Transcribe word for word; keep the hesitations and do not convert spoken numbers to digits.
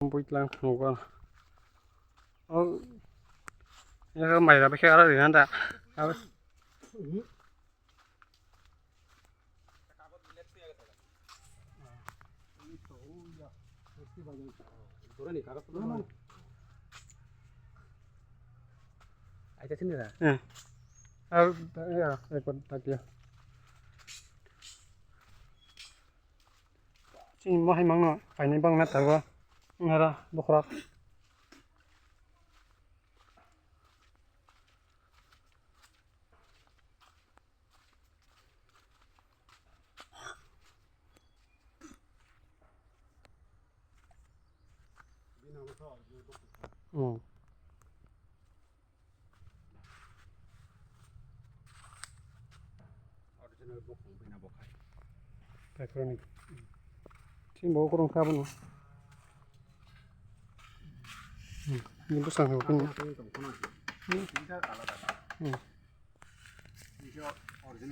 Bui tlang nugo. Oh, ya mai rabe khe ara rina da. Abo. Aita sini da? Eh. Ar ya, ekbar tak ya. Chini mo hai mangno kainwi bangna tabuk. Nara bokhorok. Hmm. Original bokong bina bokhai. Petroni. Chini bo kurung kha bono. Hmm. Ni bwsang bo kunu. Tong kono. Hmm. Tinta alada. Hmm. Ni original.